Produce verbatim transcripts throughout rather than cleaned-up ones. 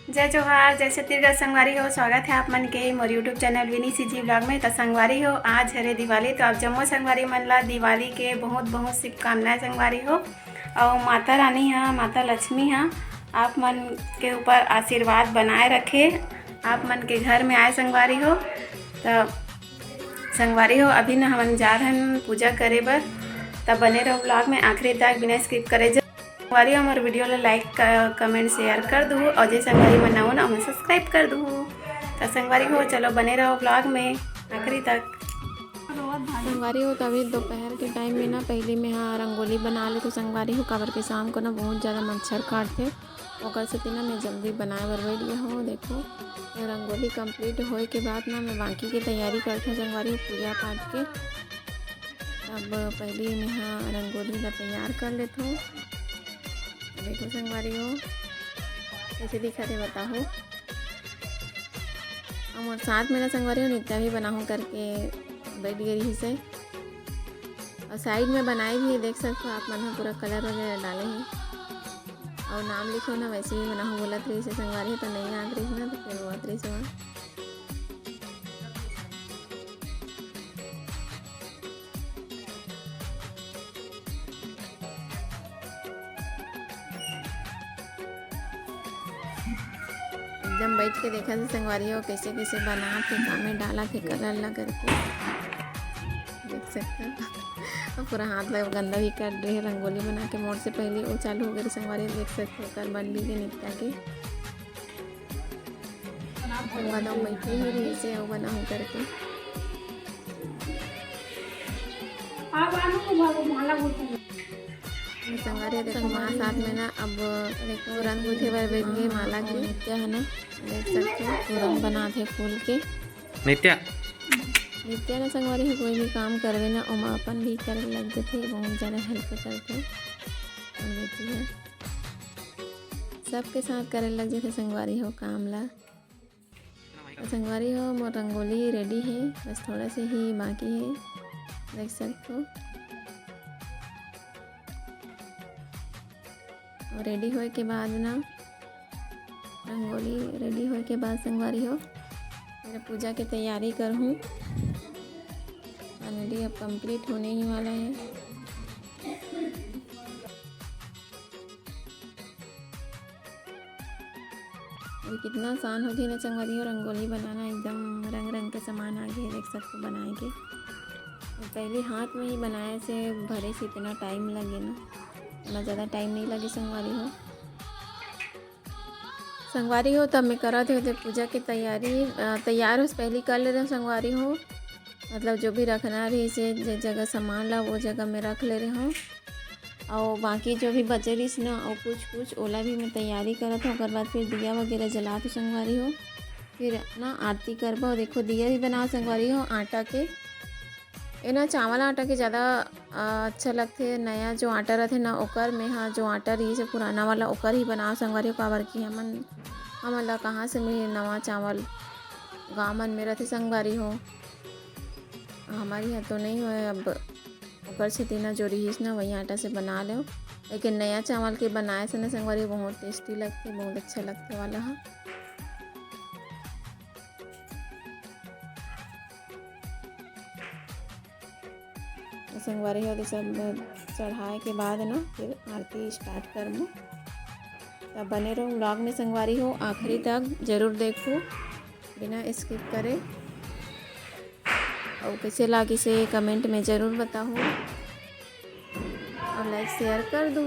जय जोहार, जय छत्तीसगढ़ संगवारी हो। स्वागत है आप मन के मोर YouTube चैनल विनी सीजी ब्लॉग में। तो संगवारी हो, आज हरे दिवाली, तो आप जम्मो संगवारी मन ला दिवाली के बहुत बहुत शुभकामनाएं संगवारी हो। और माता रानी हा, माता लक्ष्मी हा आप मन के ऊपर आशीर्वाद बनाए रखे, आप मन के घर में आए संगवारी हो। तो संगवारी हो, अभी न हमन जा रहन पूजा करे बर, तब बने रहो ब्लॉग में आखिरी तक बिना स्किप करे। संगवारी हो, हमर वीडियो ला लाइक, क-, कमेंट, शेयर कर दू, और जे संगवारी मन नवा ना, ओमन सब्सक्राइब कर दू। तो संगवारी हो, चलो बने रहो ब्लॉग में आखिरी तक। संगवारी हो, तभी दोपहर के टाइम में ना पहले मैं हा रंगोली बना लेथों संगवारी हो, काबर के शाम को ना बहुत ज़्यादा मच्छर काटथे, ओकर सेती ना मैं जल्दी बनाए बर बैठ गया हूँ। देखो, ये रंगोली कंप्लीट होए के बाद ना मैं बाकी के तैयारी करथों संगवारी हो, पूजा पाठ के। अब पहले मैं हा रंगोली ला तैयार कर लेथों। देखो संगवारी हो, कैसे दिखत हे बताओ। और मोर साथ में ना संगवारी हो, नित्या भी बनाहूँ करके बैठ गई रहिसे। और साइड में बनाए भी हे, देख सकते हो आप मन हा पूरा कलर वगैरह डाले हे। और नाम लिखो ना, वैसे भी बनाहूँ बोलत रहिसे संगवारी हो, तो नहीं आत रहिस ना, तो फिर वो आत रहिस वहाँ। एकदम बैठ के देखा थे संगवारी हो, कैसे कैसे बनात हे, कामे डालत हे कलर ला करके। देख सकते हो, अब पूरा हाथ ला गंदा भी कर रहे हैं रंगोली बना के। मोर से पहले वो चालू हो गए संगवारी हो, देख सकते हो, कर बन भी के निपटा के। संगवारी हो बैठे ही रहिसे, वो बनाहूँ करके। संगवारी हो, देखो, माँ साथ में ना अब देखो रंग गूंथे बर बैठ गई माला के। नित्या है ना, देख सकते हो, पूरा बनात हे फूल के। नित्या। नित्या ना संगवारी हो, कोई भी काम करवे ना, ओमा अपन भी करे लग जथे, बहुत ज़्यादा हेल्प करथे। और बेटी है, सबके साथ करे लग जथे संगवारी हो काम ला। संगवारी हो, मोर रंगोली रेडी हे, बस थोड़ा से ही बाकी हे, देख सकते हो। और रेडी होए के बाद ना, रंगोली रेडी होए के बाद संगवारी हो, फिर पूजा के तैयारी करहूँ। ऑलरेडी अब कंप्लीट होने ही वाला है। ये कितना आसान होथे ना संगवारी हो, रंगोली बनाना। एकदम रंग रंग के सामान आगे हे, देख सकते हो बनाए के। और पहले हाथ में ही बनाए से भरे से इतना टाइम लगे ना, इतना ज़्यादा टाइम नहीं लगे संगवारी हो। संगवारी हो, तब मैं करत हों ते पूजा के तैयारी, अ, तैयार हो से पहले कर ले रहे हो संगवारी हो, मतलब जो भी रखना रहिसे, जे जगह सामान ला वो जगह में रख ले रहे हो। और बाकी जो भी बचे रहिस ना, और कुछ कुछ ओला भी मैं तैयारी करत हों। ओकर बाद फिर दिया वगैरह जलात हों संगवारी हो, फिर ना आरती करबो। देखो दिया भी बनाओ संगवारी हो आटा के, ए ना चावल आटा के ज़्यादा, अ, अच्छा लगथे। नया जो आटा रथे ना ओकर, में हा जो आटा रहिसे पुराना वाला ओकर ही बनाओ संगवारी हो, काबर कि हमन, हमन ला कहाँ से मिले नवा चावल, गाँव मन में रथे संगवारी हो। हमारी यहाँ तो नहीं होए, अब ओकर सेती ना जो रिहिस ना वही आटा से बना लेव। लेकिन नया चावल के बनाए से ना संगवारी बहुत टेस्टी लगथे, बहुत अच्छा लगथे वाला ह। तो संगवारी हो, तो सब चढ़ाए के बाद ना फिर आरती स्टार्ट करबो। तब बने रहो ब्लॉग में संगवारी हो, आखिरी तक जरूर देखो बिना स्किप करे। और कैसे लागिसे कमेंट में जरूर बताओ और लाइक शेयर कर दो।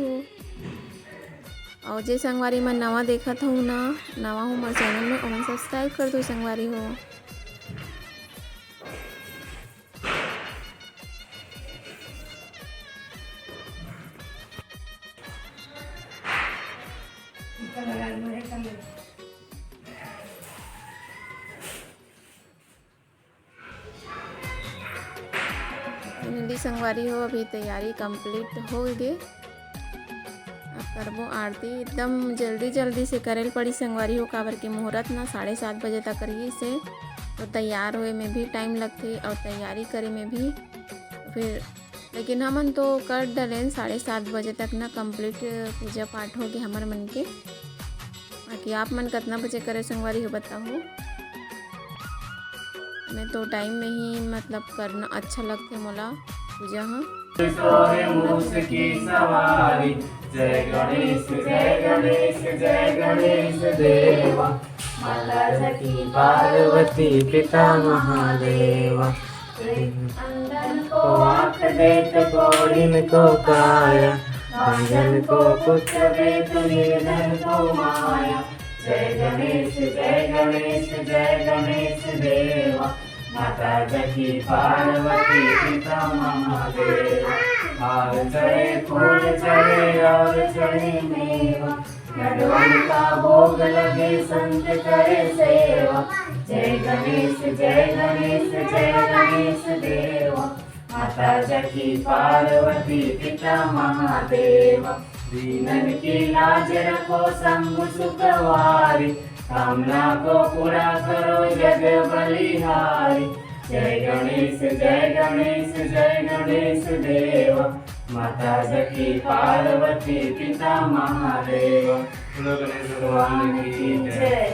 और जे संगवारी मन नवा देखत हो ना, नवा हो मोर चैनल में, ओमन सब्सक्राइब कर दो संगवारी हो। फाइनली संगवारी हो, अभी तैयारी कंप्लीट हो गे। अब करबो आरती। एकदम जल्दी जल्दी से करे ल पड़ी संगवारी हो, काबर के मुहूर्त ना साढ़े सात बजे तक रहिसे, तो तैयार होए में भी टाइम लगथे और तैयारी करे में भी। फिर लेकिन हमन तो कर डलेन साढ़े सात बजे तक ना कंप्लीट पूजा पाठ हो गे हमर मन के। ताकि आप मन कतना बजे करे संगवारी हो बताहू। मैं तो टाइम में ही मतलब करना अच्छा लगथे मोला पूजा ह। सोहे मूस की सवारी। जय गणेश, जय गणेश, जय गणेश देवा। माता जकी पार्वती पिता महादेवा। अंधन को आँख देत, कोढ़िन को काया, बाँझन को पुत्र देत, निर्धन को माया। जय गणेश, जय गणेश, जय गणेश देवा। माता जकी पार्वती पिता महादेवा। हार चढ़े, फूल चढ़े और चढ़े मेवा। लड्डुओं का भोग लगे, संत करे सेवा। जय गणेश, जय गणेश, जय गणेश देवा। माता जकी पार्वती पिता महादेवा। दीनन की लाज रखो शंभु सुखवारी। कामना को पूरा करो जग बलिहारी। जय गणेश, जय गणेश, जय गणेश देवा। माता जकी पार्वती पिता महादेवा। बोलो गणेश भगवान की जय।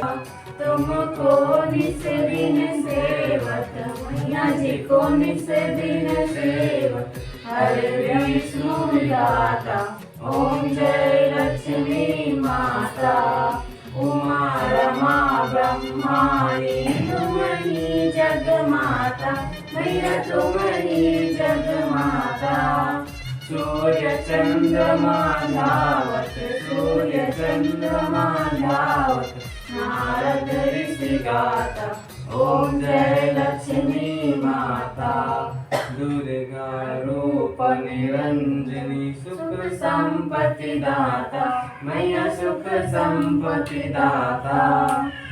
तुमको निस दिन सेवत, मैया जी को निस दिन सेवत, हर विष्णु दाता। ओम जय लक्ष्मी माता, उमा रमा ब्रह्माणी, तुम ही जग माता, मैया तुम ही जग माता। सूर्य चंद्रमा धावत, सूर्य चंद्रमा धावत, नारद ऋषि गाता। ओम जय लक्ष्मी माता। दुर्गा रूप निरंजनी, सुख संपत्ति दाता, मैया सुख संपत्ति दाता।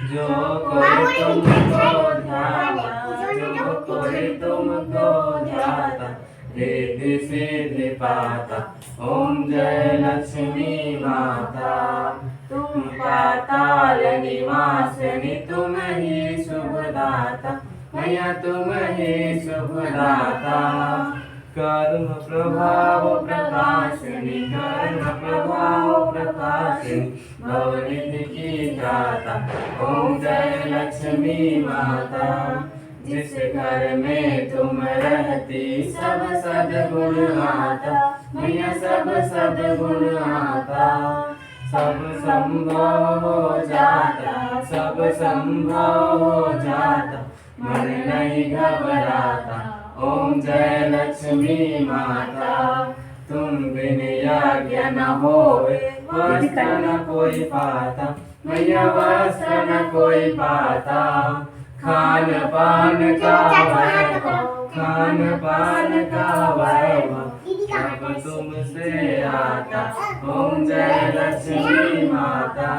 जो कोई तुमको ध्याता, जो कोई तुमको ध्याता, रिद्धि सिद्धि पाता। ओम जय लक्ष्मी माता। तुम पाताल निवासिनी, तुम ही शुभदाता, मैया तुम ही शुभदाता। कर्म प्रभाव प्रकाशिनी, कर्म प्रभाव प्रकाशिनी, भवनिधि की दाता। ओम जय लक्ष्मी माता। जिस घर में तुम रहती, सब सद्गुण आता, मैया सब सद्गुण आता। सब संभव हो जाता, सब संभव हो जाता, मन नहीं घबराता। ओम जय लक्ष्मी माता। तुम बिन यज्ञ न होवे, वस्त्र न कोई पाता, मैया वस्त्र न कोई पाता। खान पान का वैभव, खान पान का वैभव, सब तुमसे आता। ओम जय लक्ष्मी माता।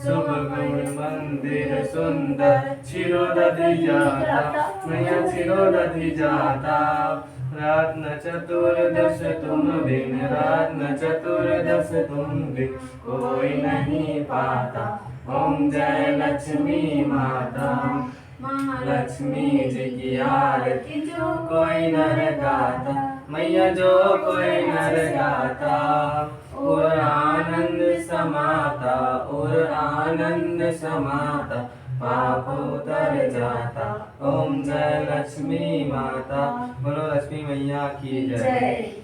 शुभ गुण मंदिर सुंदर, क्षीरोदधि जाता, मैया क्षीरोदधि जाता। रत्न चतुर्दश तुम बिन, रत्न चतुर्दश तुम बिन, कोई नहीं पाता। ओम जय लक्ष्मी माता। महालक्ष्मी जी की आरती जो कोई नर गाता, मैया जो कोई नर गाता, और आनंद समाता, और आनंद समाता, पाप उतर जाता। ओम जय लक्ष्मी माता। बोलो लक्ष्मी मैया की जय। जय।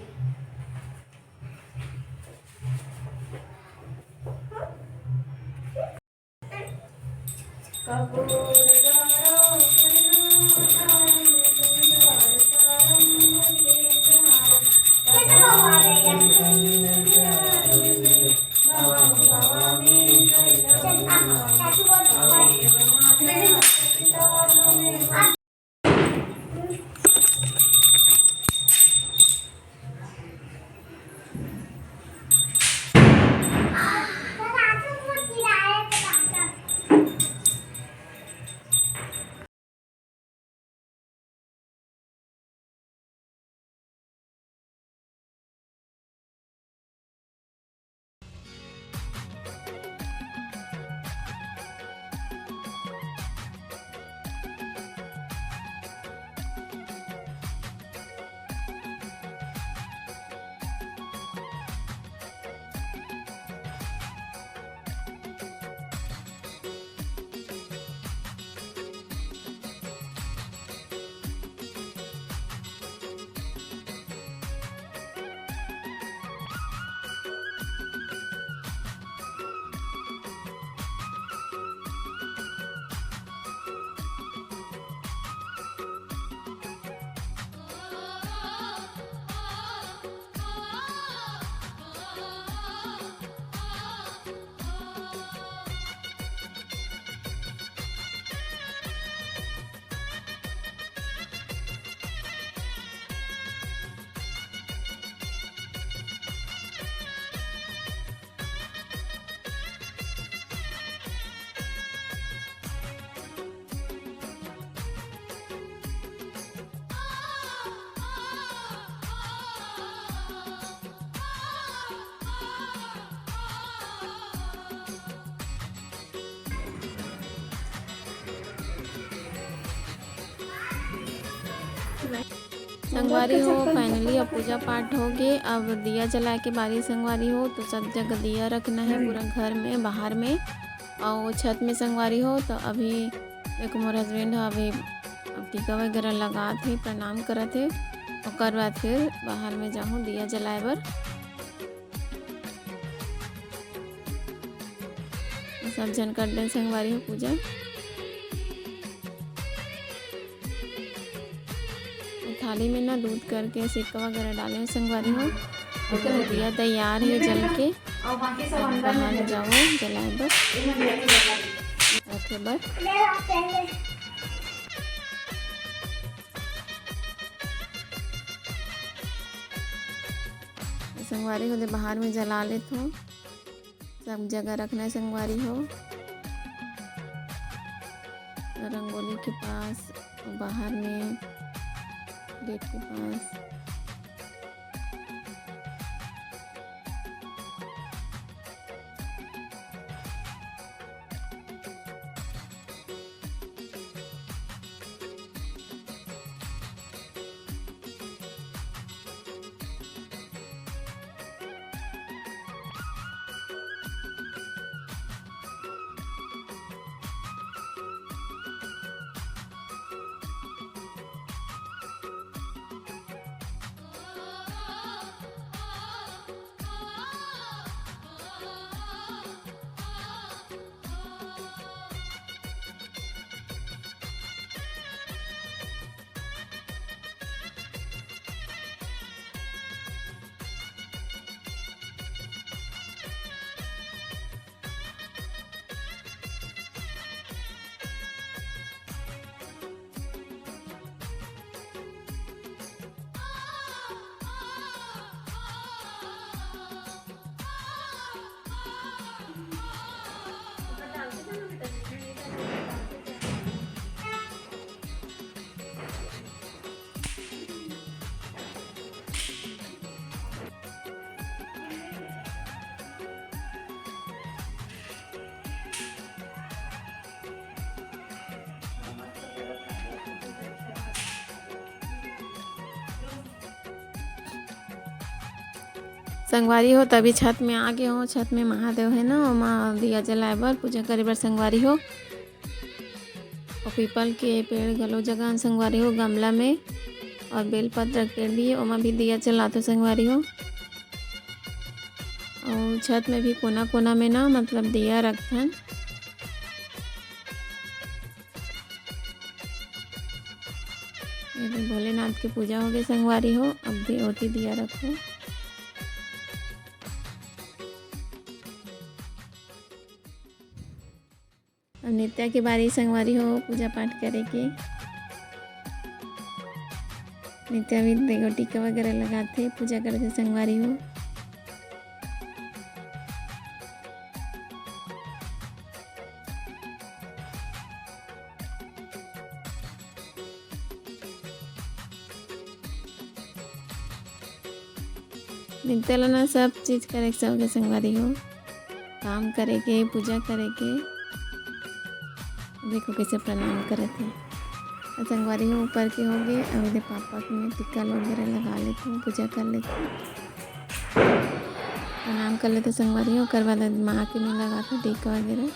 संगवारी हो, finally अब पूजा पाठ हो गे। अब दिया जलाए के बारी संगवारी हो, तो सब जगह दिया रखना है, पूरा घर में, बाहर में, और छत में संगवारी हो। तो अभी देखो, मोर husband ह अभी अब टीका वगैरह लगात हे, प्रणाम करत हे, ओकर बाद फिर बाहर में जाहूँ दिया जलाए बर। सब झन कर देन संगवारी हो पूजा। थाली में ना दूध करके सिक्का वगैरह डाले हैं संगवारी हो। तो दिया तैयार है जल के, अब बाहर जाओ जलाए बर रखे बर। संगवारी हो दे बाहर में जला लेत हो। सब जगह रखना है संगवारी हो, रंगोली के पास, बाहर में, गेट के पास। संगवारी हो, तभी छत में आ गे हो। छत में महादेव है ना, ओमा दिया जलाए बर, पूजा करे बर संगवारी हो। और पीपल के पेड़ घलो जगान संगवारी हो गमला में, और बेलपत्र के पेड़ भी है, ओमा भी दिया जलाथो संगवारी हो। और छत में भी कोना कोना में ना, मतलब, दिया रखथन। ये दे भोलेनाथ के पूजा हो गए संगवारी हो, अब दे ओती दिया रखो। अब नित्या के बारी संगवारी हो पूजा पाठ करे के। नित्या भी देखो टीका वगैरह लगाथे, पूजा करथे संगवारी हो। नित्या ला ना सब चीज करे के शौक हे संगवारी हो, काम करे के, पूजा करे के। देखो कैसे प्रणाम करत हे। अउ संगवारी हो ऊपर के हो गए, अब एदे पापा के मैं टीका वगैरह लगा लेथों, पूजा कर लेथों, प्रणाम कर लेथों संगवारी हो। ओकर बाद माँ के मैं लगाथों टीका वगैरह।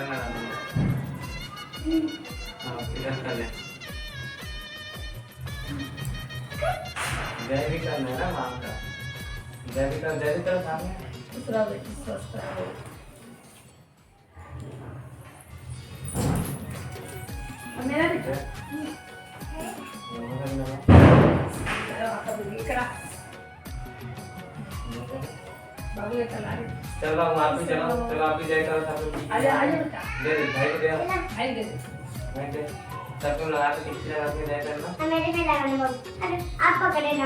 हाँ, सीधा कर ले। जय भी करना है ना माँ का। जय भी कर, जय भी कर सामने। दूसरा बेटी स्वस्थ रहो। और मेरा भी। जय। नमः नमः। चलो, आपका भी करा। बाबू, ये चला रही। चलो, आप भी चलो। चलो। चलो, आप भी जय करो, सब लोग। आ जाओ, आ जाओ बेटा। दे दे, भाई को दे। भाई दे दे। भाई दे। सब लोग लगा के, टिकली लगा के जय करना। हाँ, मेरे में लगाना बाबू। अरे, आप पकड़े ना।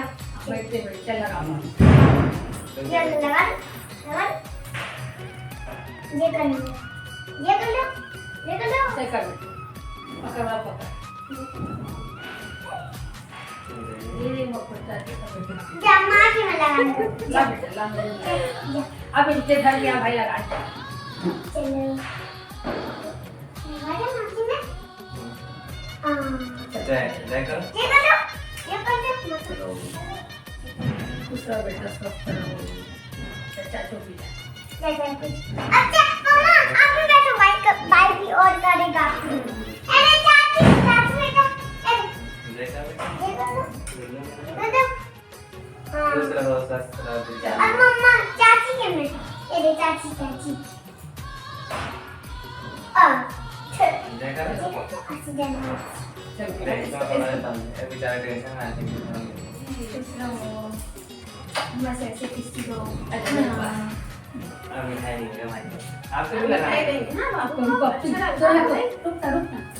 बैठते, बैठते लगा। चलो। ये लगा, लगा। ये कर लो। ये कर लो। ये कर लो। ऐसे कर बेटा। पकड़, पकड़। ये मत पकड़। जा, माँ के में लगा दो। ला बेटा, ला, ला, ला। जा। अब इनके घर गया भाई, लगा। चलो। लगा दो माँ के में। हाँ। जय, जय करो। ये कर दो। ये कर दो। खुश रहो बेटा, स्वस्थ रहो। चाचा को भी। जय जय कुछ। अच्छा, मम्मा, आप भी बैठो, भाई क-, भाई भी और करेगा। अरे चाची, चाची बेटा, अरे। जय करो। जय करो। जय करो। हाँ। खुश रहो, स्वस्थ रहो, दीदी। और मम्मा, चाची के में, अरे चाची, चाची। आ, जय करो। जय करो, ऐसे जय करो। चल, नहीं, इसको, इसको। ये बेचारा tension में आ गया। खुश रहो। बस ऐसे किसी को अच्छा लगा। हाँ। अब मिठाई नहीं है भाई। आपको भी लगा। मिठाई देंगे ना, आपको रुको, रुको, अच्छा लगा। रुको, रुको, रुको।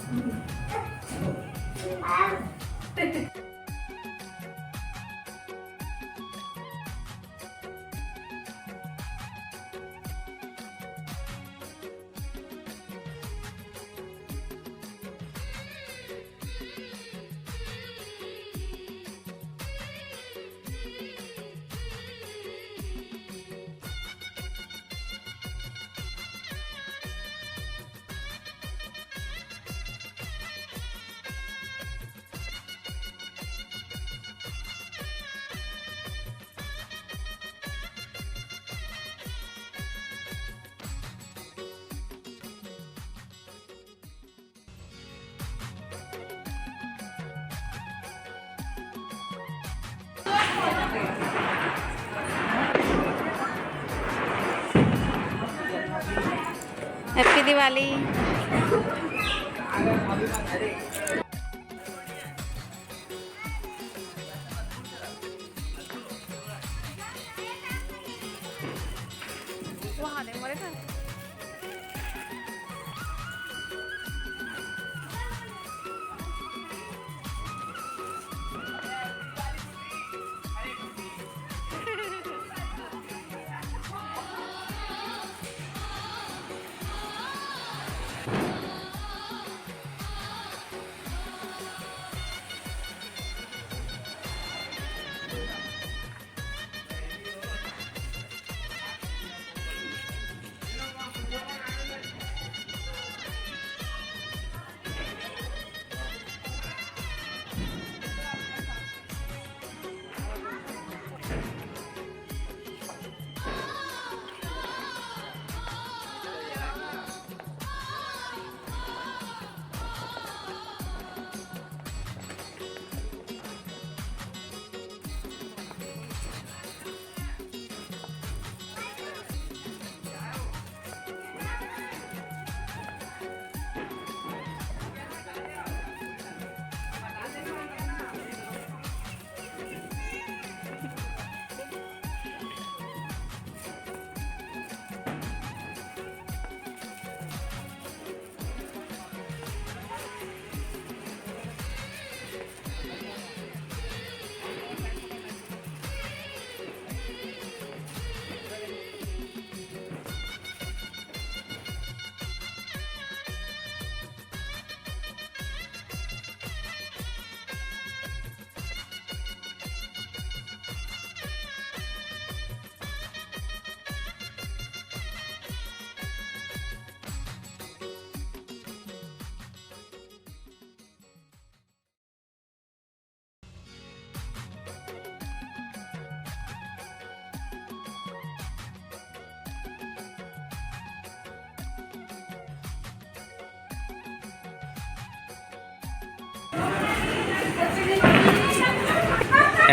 Happy Diwali।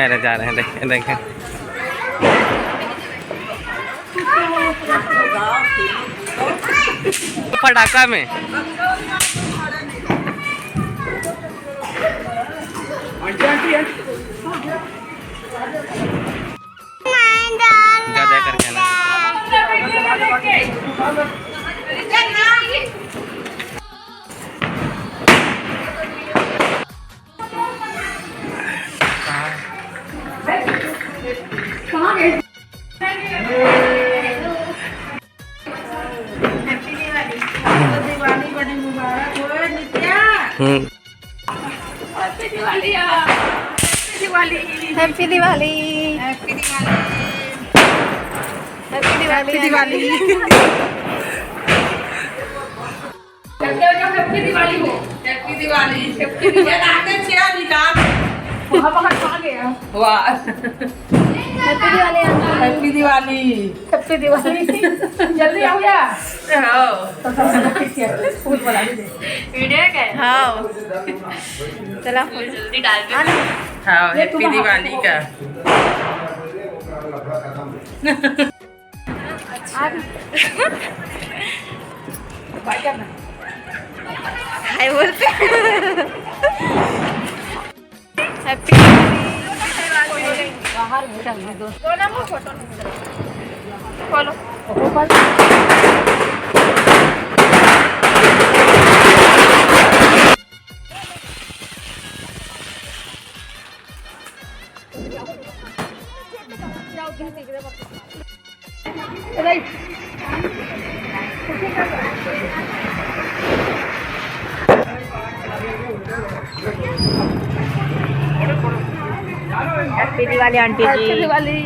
अरे, जा रहे हैं, देख, देखें। पटाखा में। ज्यादा करके ना। दिवाली बड़ी मुबारक हो नित्या। हम्म। हैप्पी दिवाली यार। Happy Diwali. Happy Diwali. Happy Diwali. Happy Diwali. Happy Diwali. Happy Diwali हो। हैप्पी दिवाली। हैप्पी दिवाली। ये नाम के चेयर निकाल। वहाँ बाहर खा गया। वाह। Happy Diwali aunty. Happy Diwali. Happy Diwali. जल्दी आओ यार। हाँ। फूल बना दे। वीडियो का है? हाँ। चला फूल। जल्दी डाल दे। हाँ, ये हैप्पी तुम्हारा दिवाली का। हाय बोलते। हैप्पी। बाहर घुसा दो। बोलो। हैप्पी दिवाली आंटी जी। हैप्पी दिवाली।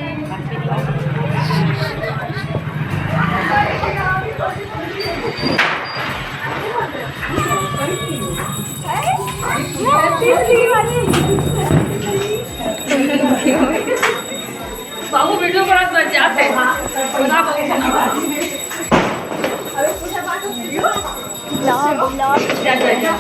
बाबू वीडियो बना, बन जाते हैं। बना बाबू। Blog, blog. जा, जा, जा।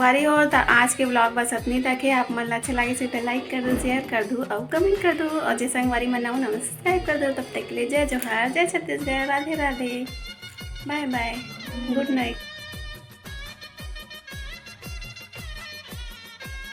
संगवारी हो, त आज के ब्लॉग बस अतनी तक हे। आप मन ला अच्छा लागे से त लाइक कर दो, शेयर कर दो अउ कमेंट कर दो। अउ जे संगवारी मन नवा नवा सब्सक्राइब कर दो। तब तक के लिए जय जोहार, जय छत्तीसगढ़, राधे राधे, बाय बाय, गुड नाइट।